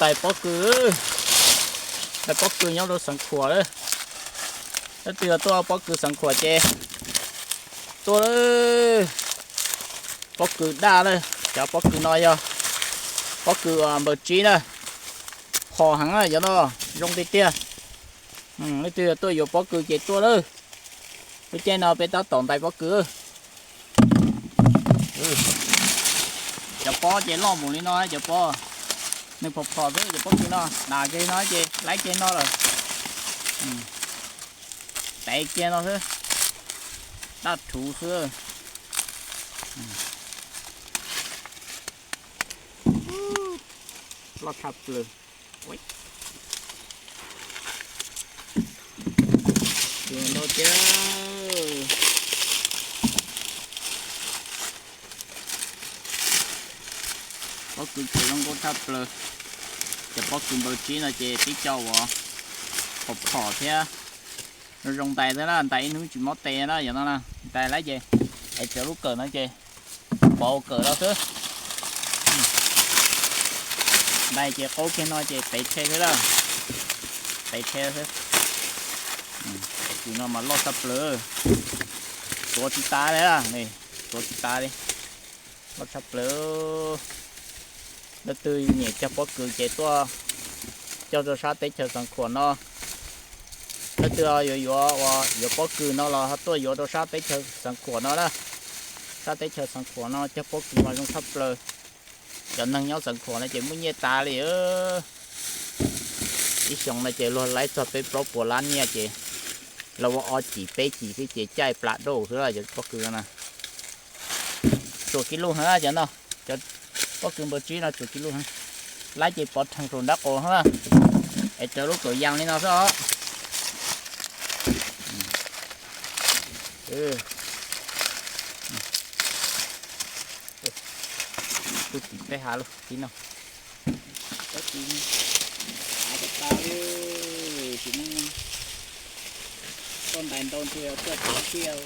Ntais pob kws, ntais pob kws nyob rau Xeev Khuam. Leej twg yog tuaj pob kws Xeev Khuam ces tuaj. Pob kws daj na, cov pob kws no yog pob kws npaws tsib na, phom heev na, cov no zoo tiag tiag. Leej twg yog tuaj yuav pob kws ces tuaj lawm. Lub caij no peb tab tom ntais pob kws. Cov pob ces loj mus li no, cov pob nws phom phom xwb, cov pob kws no dav kiag no ces laib kiag no lawm. Tev kiag no xwb, daj rhuv xwb. Loj tshaj plaws. Ntau tiag. Pob kws ces zoo nkauj tshaj plaws. Cov pob kws npaws tsib no ces tib co uas phom phom thiab zoo zoo ntais xwb na, ntais ib hnub tsis mob tes na, yog no na, ntais lawm ces es cov lub kawm no ces pauv kawm los xwb. Ntais ces qaub kiag no ces tev rhe xwb lawm, tev rhe xwb. Pob kws no mas loj tshaj plaws, tuav tsis tas li, tuav tsis tas li, loj tshaj plaws. Leej twg nyiam cog pob kws ces tuaj cog rau sab teb chaws Xeev Khuam no. Leej twg yuav yuav uas yuav pob kws no los ho tuaj yuav rau sab teb chaws Xeev Khuam no na. Sab teb chaws Xeev Khuam no cog pob kws mas zoo tshaj plaws. Cov neeg nyob Xeev Khuam no ces muaj nyiaj tas li. Ib xyoos no ces luag laib txog peb plaub puas lab nyiaj ces lawv ua ob cim peb cim xwb ces caij plas dauj xwb cov pob kws no na. Tsuam kis lus heev cov no, cov pob kws npaws tsib no tsuam kis lus heev. Laib ces pov rhees saum nraub qaum heev na, es raws lub kawm yas li no xwb os. Tub tim peb hav lub tim no. Tsis muaj, tuaj ntais ntau ntshe tuaj tsis kiag.